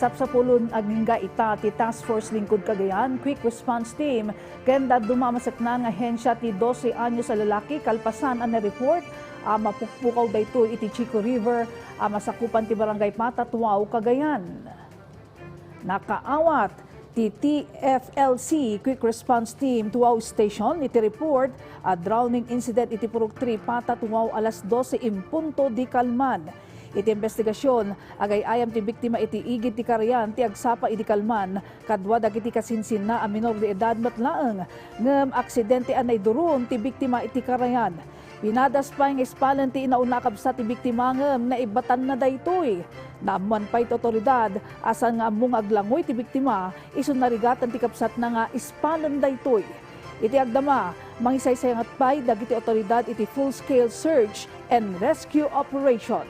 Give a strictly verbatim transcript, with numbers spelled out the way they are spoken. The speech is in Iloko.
Sapsapulon agingga ita ti Task Force Lingkod Cagayan Quick Response Team ken dadduma a maseknan nga ahensya ti dose anyos a lalaki kalpasan a na-report a mapukpukaw daytoy iti Chico River a masakupan ti Barangay Patatuaw, Cagayan. Nakaawat ti T F L C Quick Response Team Tuaw Station iti report a drowning incident iti Purok three Patatuaw alas dose en punto di kalman. Iti imbestigasyon, agay-ayam ti biktima iti igid ti karayan ti agsapa idi kalman kadua dagiti kasinsinna a minor de edad met laeng, ngem aksidente a naiduron ti biktima iti karayan. Pinadas pay nga ispalen ti inauna a kabsat ti biktima ngem naibatanna daytoy. Naammoan pay ti awtoridad a saan nga ammo nga aglangoy ti biktima isu narigatan ti kabsatna nga ispalen daytoy. Iti agdama, mangisaysayangat pay dagiti awtoridad iti full-scale search and rescue operation.